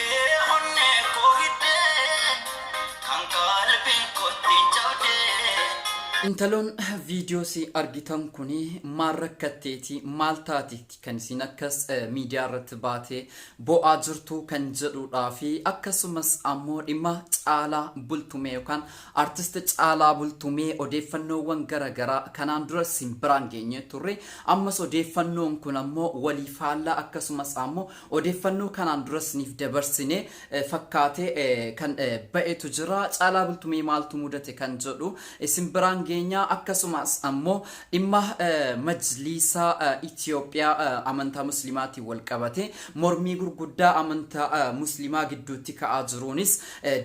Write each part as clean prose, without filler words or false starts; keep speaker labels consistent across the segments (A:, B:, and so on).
A: Dhibee onnee koo hiddee kan qalbiin kootti cabdee.
B: Intaloon viidiyoo si argitan kuni maal rakkatteeti, maal taateeti kan isin akkas miidiyaa irratti baatee boo'aa jirtu kan jedhuudhaa fi akkasumas ammoo dhimma Caalaa Bultumee yookaan Artist Caalaa Bultumee odeeffannoowwan gara garaa kanaan dura isin biraan geenyee turre. Ammas odeeffannoon kun ammoo walii faallaa, akkasumas ammoo odeeffannoo kanaan dura isiniif dabarsine fakkaatee kan ba'etu jira. Caalaa Bultumee maaltu mudate kan jedhu isin biraan geenya. Akkasumas ammoo dhimma Majliisa Itoophiyaa amantaa Muslimaatiin wal qabate mormii gurguddaa amantaa Muslimaa gidduutti ka'aa jiruunis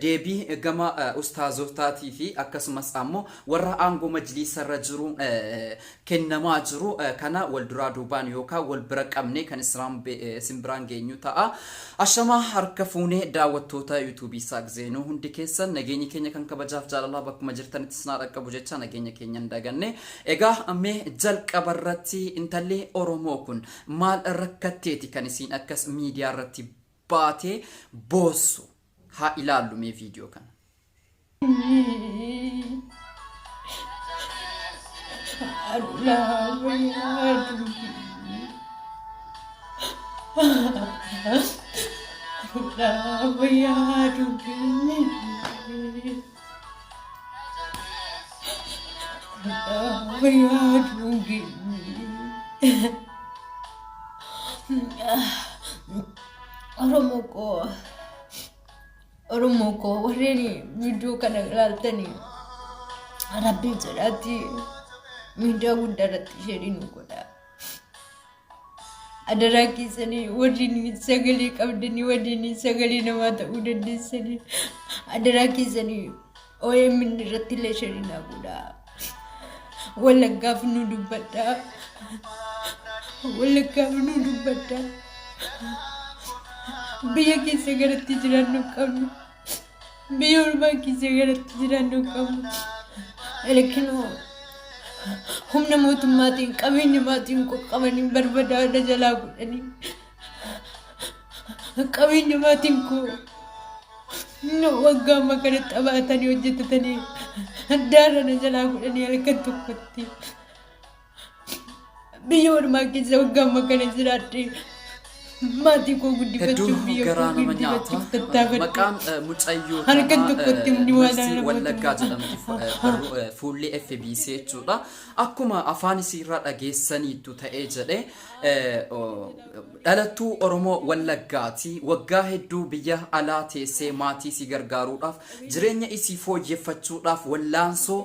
B: deebii gama ustaazotaatii fi akkasumas ammoo warra aangoo majliisa irra jiru kennamaa jiru kana wal duraa duubaan yookaan wal bira qabnee kan isin biraan geenyu ta'a. Ashamaa, harka fuunee daawwattoota yuutuubii Saaq Zeenuu, hundi keessan nageenyi keenya kan kabajaaf jaalalaa bakkuma jirtanitti isin haa dhaqqabu jecha nageenya keenya hin daganne. Egaa mee jalqaba irratti intalli Oromoo kun maal rakkatteeti kan isiin akkas miidiyaa irratti baatee boossu? Haa ilaallu mee viidiyoo kana.
C: Oromoo koo, Oromoo koo, warreen viidiyoo kana ilaaltanii rabbiin jedhaatti miidiyaa guddaa irratti ishee nu godha. Adaraa keessanii, warreen sagalee qabdanii, warreen sagalee namaa ta'uu dandeessanii, adaraa keessanii OMN irratti illee ishee naa godha. Wallaggaaf nu dubbadha. Wallaggaaf nu dubbadha. Biyya keessa garatti jiraannu qabnu. Biyya ormaa keessa garatti jiraannu qabnu. Elekinoo humna mootummaatiin qabeenya maatiin qoqqabanii barbadaadha jalaa godhanii. Qabeenya maatiin koo waggaa amma kana xabaatanii hojjetatanii daara na jalaa godhanii halkan tokkotti. Biyya ormaa keessa waggaa amma kana jiraadhe maatii koo
B: Hedduu
C: guddifachuuf, biyya koo
B: garaa nama nyaata.
C: guddifachuuf tattaafadhe.
B: Maqaan mucayyoo
C: Halkan
B: tanaa
C: tokkotti humni waan
B: Mersi
C: nama
B: Wallaggaa
C: mootummaa.
B: jedhamti, barruu fuullee FBC jechuudha. Akkuma afaan isiirraa dhageessaniittu ta'ee jedhe, dhalattuu Oromoo Wallaggaati. Waggaa hedduu biyya alaa teessee maatii isii gargaaruudhaaf, jireenya isii fooyyeffachuudhaaf wallaansoo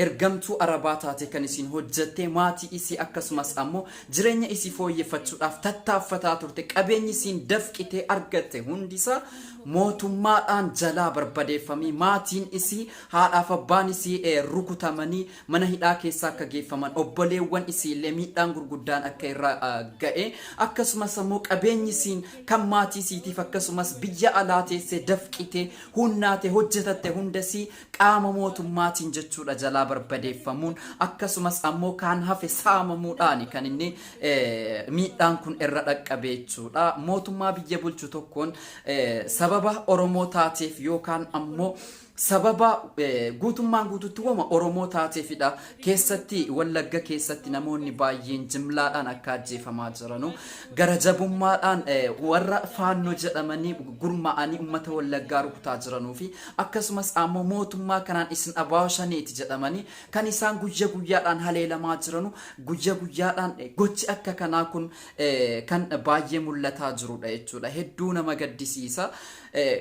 B: ergamtuu Arabaa taate kan isiin hojjattee maatii isii akkasumas ammoo jireenya isii fooyyeffachuudhaaf tattaaffataa turte. Qabeenyi isiin dafqitee argatte hundisaa mootummaadhaan jalaa barbadeeffamee, maatiin isii, haadhaaf abbaan isii rukutamanii mana hidhaa keessa akka geeffaman, obboleewwan isii illee miidhaan gurguddaan akka irra ga'e, akkasumas ammoo qabeenyi isiin kan maatii isiitiif akkasumas biyya alaa teessee dafqitee hunnaate hojjetatte hundasii qaama mootummaatiin jechuudha jalaa barbadeeffamuun, akkasumas ammoo kaan hafe saamamuudhaani kan inni miidhaan kun irra dhaqqabe jechuudha. Mootummaa biyya bulchu tokkoon sababa Oromoo taateef yookaan ammoo sababa guutummaan guututti wama Oromoo taateefidha. Keessatti Wallagga keessatti namoonni baay'een jimlaadhaan akka ajjeefamaa jiranu, gara jabummaadhaan warra Faannoo jedhamanii gurmaa'anii uummata Wallaggaa rukutaa jiranuu fi akkasumas ammoo mootummaa kanaan isin abaa'oo shaneeti jedhamanii kan isaan guyya guyyaadhaan haleelamaa jiranu, guyya guyyaadhaan gochi akka kanaa kun kan baay'ee mul'ataa jirudha jechuudha. Hedduu nama gaddisiisa.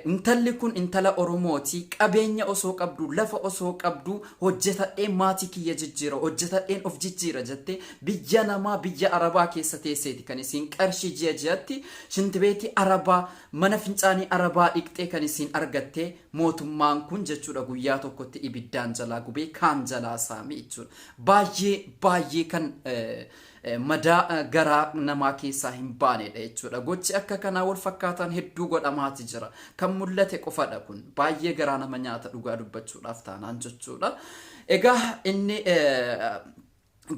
B: Intalli kun intala Oromooti. Qabeenya osoo qabdu, lafa osoo qabdu, hojjetadheen maatii kiyya jijjiira, hojjetadheen of jijjiira jettee biyya namaa, biyya Arabaa keessa teesseeti kan isiin qarshii ji'a ji'atti shintibeetii Arabaa, mana fincaanii Arabaa dhiqxee kan isiin argattee mootummaan kun jechuudha guyyaa tokkotti ibiddaan jalaa gubee kaan jalaa saame jechuudha. Baay'ee baay'ee kan madaa garaa namaa keessaa hin baanedha jechuudha. Gochi akka kanaa wal fakkaataan hedduu godhamaati jira. Kan mul'ate qofadha kun. Baay'ee garaa nama nyaata dhugaa dubbachuudhaaf taanaan jechuudha. Egaa inni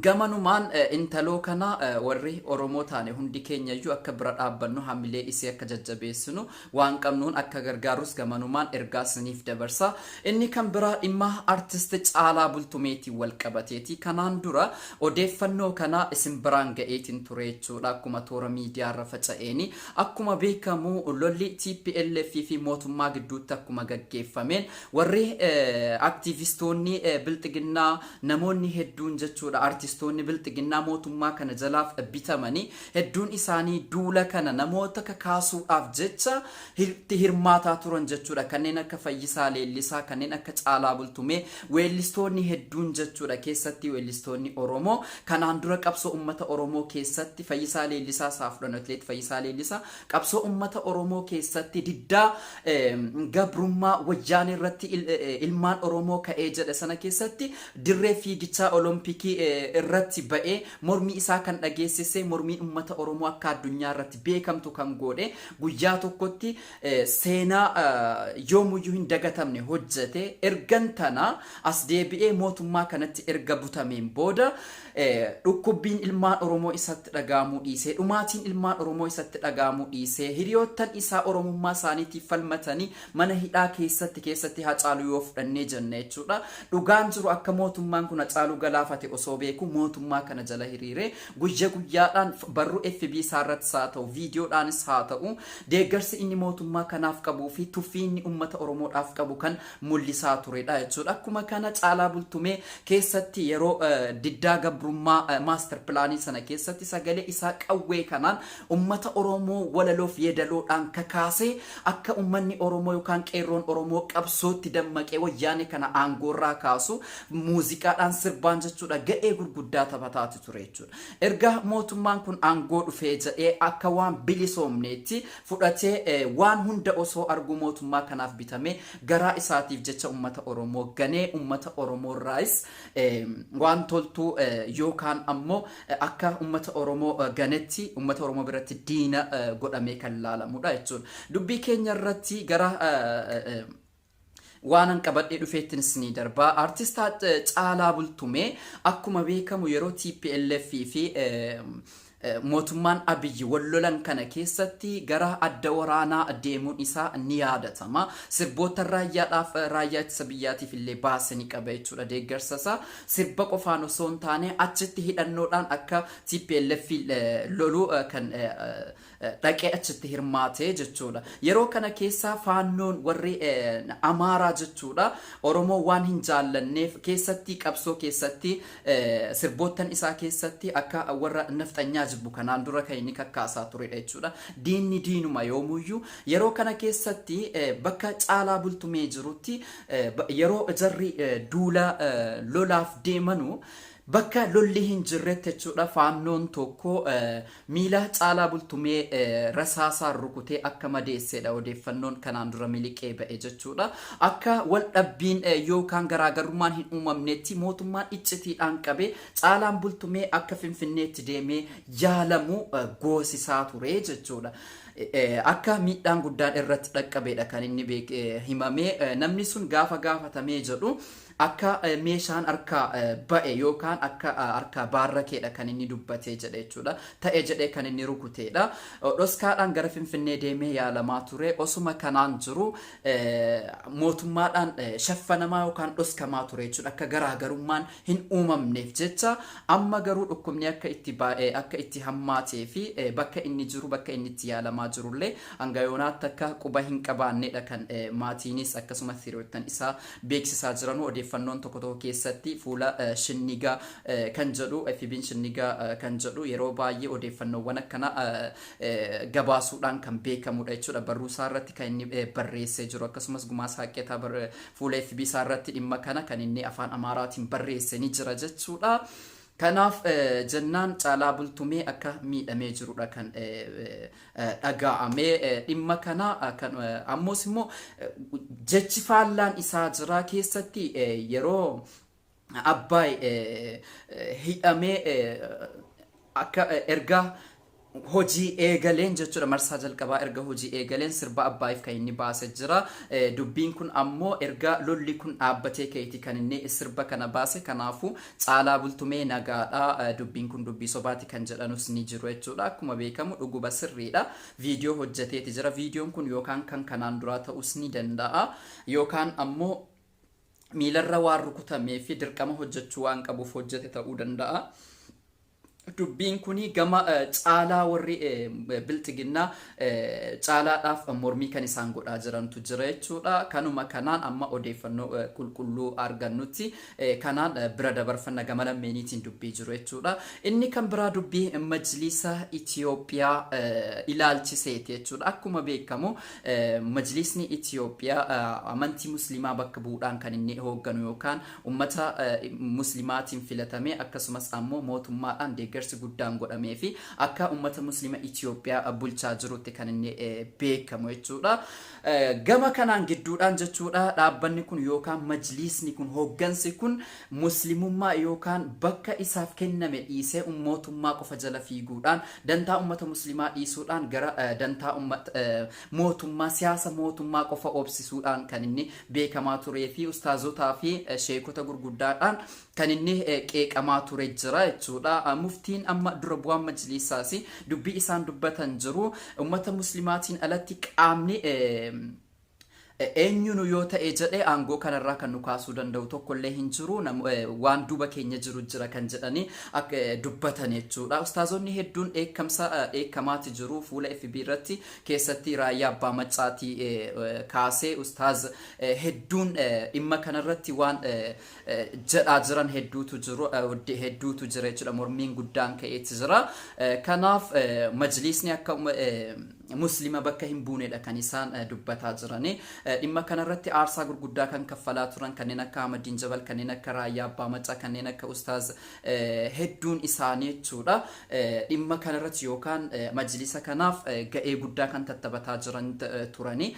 B: Gamanumaan intaloo kana warri Oromoo taane hundi keenyayyuu akka bira dhaabbannu, hamilee isii akka jajjabeessinu, waan qabnuun akka gargaarus gamanumaan ergaa isiniif dabarsa. Inni kan biraa dhimma artist Caalaa Bultumeetiin wal qabateeti. Kanaan dura odeeffannoo kana isin biraan ga'eetiin ture jechuudha, akkuma toora miidiyaarra faca'eeni. Akkuma beekamu lolli TPLF fi mootummaa gidduutti akkuma gaggeeffameen warri aktiivistoonni bilxiginnaa, namoonni hedduun jechuudha, artistoonni bilxiginnaa mootummaa kana jalaaf bitamanii hedduun isaanii duula kana namoota kakaasuudhaaf jecha itti hirmaataa turan jechuudha. Kanneen akka Fayyisaa Leellisaa, kanneen akka Caalaa Bultumee, weellistoonni hedduun jechuudha. Keessatti weellistoonni Oromoo kanaan dura qabsoo uummata Oromoo keessatti, Fayyisaa Leellisaa isaa fudhannu, atileet Fayyisaa Leellisaa qabsoo uummata Oromoo keessatti diddaa gabrummaa wayyaanee irratti ilmaan Oromoo ka'ee jedhe sana keessatti dirree fiigichaa Olompikii irratti ba'ee mormii isaa kan dhageessise, mormiin uummata Oromoo akka addunyaa irratti beekamtu kan godhe, guyyaa tokkotti seenaa yoomuyyuu hin dagatamne hojjete. Ergan tana as deebi'ee mootummaa kanatti erga butameen booda dhukkubbiin ilmaan Oromoo isatti dhaga'amuu dhiisee, dhumaatiin ilmaan Oromoo isatti dhaga'amuu dhiisee, hiriyoottan isaa Oromummaa isaaniitiif falmatanii mana hidhaa keessatti Hacaaluu yoo fudhannee jenne jechuudha. Dhugaan jiru akka mootummaan kun Hacaaluu galaafate osoo beeku mootummaa kana jala hiriiree guyya guyyaadhaan barruu FB isaa irrattis haa ta'u, viidiyoodhaanis haa ta'u, deeggarsi inni mootummaa kanaaf qabuu fi tuffii inni uummata Oromoodhaaf qabu kan mul'isaa turedha jechuudha. Akkuma kana Caalaa Bultumee keessatti yeroo diddaa gabrummaa master planii sana keessatti sagalee isaa qawwee kanaan uummata Oromoo walaloof yeedaloodhaan kakaasee akka uummanni Oromoo yookaan qeerroon Oromoo qabsootti dammaqee wayyaanee kana aangoorraa kaasu muuziqaadhaan, sirbaan jechuudha, ga'ee gurguddaa taphataati ture jechuudha. Erga mootummaan kun aangoo dhufee jedhee akka waan bilisoomneetti fudhatee waan hunda osoo arguu mootummaa kanaaf bitamee garaa isaatiif jecha uummata Oromoo ganee, uummata Oromoo irraayis waan toltuu yookaan ammoo akka uummata Oromoo ganetti uummata Oromoo biratti diina godhamee kan laalamudha jechuudha. Dubbii keenya irratti gara waanan qabadhee dhufeettinis ni darba. Artist Caalaa Bultumee akkuma beekamu yeroo TPLF fi mootummaan Abiyyi wal lolan kana keessatti gara adda waraanaa deemuun isaa ni yaadatama. Sirboota raayyaadhaaf, raayyaa ittisa biyyaatiif illee baase ni qaba jechuudha deeggarsa isaa. Sirba qofaan osoo hin taane achitti hidhannoodhaan akka TPLF loluu kan dhaqee achitti hirmaate jechuudha. Yeroo kana keessa faannoon warri Amaaraa jechuudha Oromoo waan hin jaallanneef keessatti qabsoo keessatti sirboottan isaa keessatti akka warra nafxanyaa jibbu kanaan dura kan inni kakkaasaa turedha jechuudha. Diinni diinuma yoomuyyuu. Yeroo kana keessatti bakka Caalaa Bultumee jirutti yeroo jarri duula lolaaf deemanu bakka lolli hin jirretti jechuudha, faannoon tokko miila Caalaa Bultumee rasaasaan rukutee akka madeessedha odeeffannoon kanaan dura miliqee ba'e jechuudha. Akka wal dhabbiin yookaan garaagarummaan hin uumamnetti mootummaan iccitiidhaan qabee Caalaan Bultumee akka Finfinneetti deemee yaalamu goosisaa ture jechuudha. Akka miidhaan guddaan irratti dhaqqabeedha kan inni himamee. Namni sun gaafa gaafatamee jedhu akka meeshaan harkaa ba'e yookaan akka harkaa baarrakeedha kan inni dubbatee jedhe jechuudha. Ta'e jedhee kan inni rukuteedha. Dhoskaadhaan gara Finfinnee deemee yaalamaa ture. Osuma kanaan jiru mootummaadhaan shaffanamaa yookaan dhoskamaa ture jechuudha. Akka garaagarummaan hin uumamneef jecha. Amma garuu dhukkubni akka itti baay'ee akka itti hammaatee fi bakka inni jiru, bakka inni itti yaalamaa jirullee hanga yoonaatti akka quba hin qabaannedha kan maatiinis akkasumas hiriyoottan isaa beeksisaa jiran. Odeeffannoon tokko tokko keessatti fuula Shinnigaa kan jedhu, FB'n Shinnigaa kan jedhu yeroo baay'ee odeeffannoowwan akkana gabaasuudhaan kan beekamudha jechuudha. Barruu isaa irratti kan inni barreessee jiru, akkasumas Gumaa Saaqetaa fuula FB isaa irratti dhimma kana kan inni afaan Amaaraatiin barreesse ni jira jechuudha. Kanaaf jennaan Caalaa Bultumee akka miidhamee jirudha kan dhaga'ame. Dhimma kana kan ammoos immoo jechi faallaan isaa jira. Keessatti yeroo Abbaay hidhamee akka erga Hojii eegaleen jechuudha, marsaa jalqabaa erga hojii eegaleen sirba Abbaayiif kan inni baase jira. Dubbiin kun ammoo erga lolli kun dhaabbatee ka'eeti kan inni sirba kana baase. Kanaafuu Caalaa Bultumee nagaadha, dubbiin kun dubbii sobaati kan jedhanus ni jiru jechuudha. Akkuma beekamu dhuguba sirriidha, viidiyoo hojjeteeti jira. Viidiyoon kun yookaan kan kanaan duraa ta'us ni danda'a, yookaan ammoo miilarra waan rukutamee fi dirqama hojjechuu waan qabuuf hojjete ta'uu danda'a. Dubbiin kuni gama Caalaa, warri Bilxiginnaa Caalaadhaaf mormii kan isaan godhaa jirantu jira jechuudha. Kanuma kanaan amma odeeffannoo qulqulluu argannutti kanaan bira dabarfanna gama lammeeniitiin dubbii jiru jechuudha. Inni kan biraa dubbii Majlisa Itiyoophiyaa ilaalchiseeti jechuudha. Akkuma beekamu Majlisni Itiyoophiyaa amantii Musliimaa bakka bu'uudhaan kan inni hoogganu yookaan ummata Muslimaatiin filatamee, akkasumas ammoo mootummaadhaan deeggarsi guddaan godhamee fi akka ummata Muslima Itiyoophiyaa bulchaa jirutti kan inni beekamu jechuudha. Gama kanaan gidduudhaan jechuudha, dhaabbanni kun yookaan majliisni kun, hooggansi kun Muslimummaa yookaan bakka isaaf kenname dhiisee mootummaa qofa jala fiiguudhaan, dantaa ummata Muslimaa dhiisuudhaan, gara dantaa mootummaa, siyaasa mootummaa qofa obsisuudhaan kan inni beekamaa turee fi ustaazotaa fi sheekota gurguddaadhaan kan inni qeeqamaa ture jira jechuudha. Muftiin amma dura bu'aan majliisaas dubbii isaan dubbatan jiru. Ummata Muslimaatiin alatti qaamni eenyunu yoo ta'e jedhee aangoo kanarraa kan nu kaasuu danda'u tokkollee hin jiru, waan duuba keenya jiru jira kan jedhanii akka dubbatan jechuudha. Ustaazonni hedduun dheekkamsa dheekkamaati jiru fuula FB irratti, keessatti Raayyaa Abbaa Maccaatii kaasee ustaaz hedduun dhimma kanarratti waan jedhaa jiran hedduutu jiru, hedduutu jira jechuudha. Mormiin guddaan ka'eeti jira. Kanaaf majliisni akka Muslima bakka hin buunedha kan isaan dubbataa jirani. Dhimma kanarratti aarsaa gurguddaa kan kaffalaa turan kanneen akka Ahmadiin Jabal, kanneen akka Raayyaa Abbaa Macaa, kanneen akka ustaaz hedduun isaanii jechuudha. Dhimma kanarratti yookaan majlisa kanaaf ga'ee guddaa kan tattaphataa jiran turani.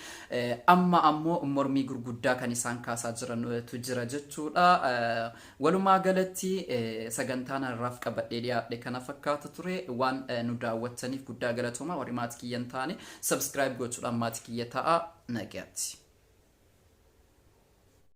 B: Amma ammoo mormii gurguddaa kan isaan kaasaa jirantu jira jechuudha. Walumaa galatti sagantaan har'aaf qabadhee dhiyaadhe kana fakkaata ture. Waan nu daawwattaniif guddaa galatooma. Warri maatii kiyya hin taane subscribe gochuudhaan maatii kiyya ta'a. Nagaatti.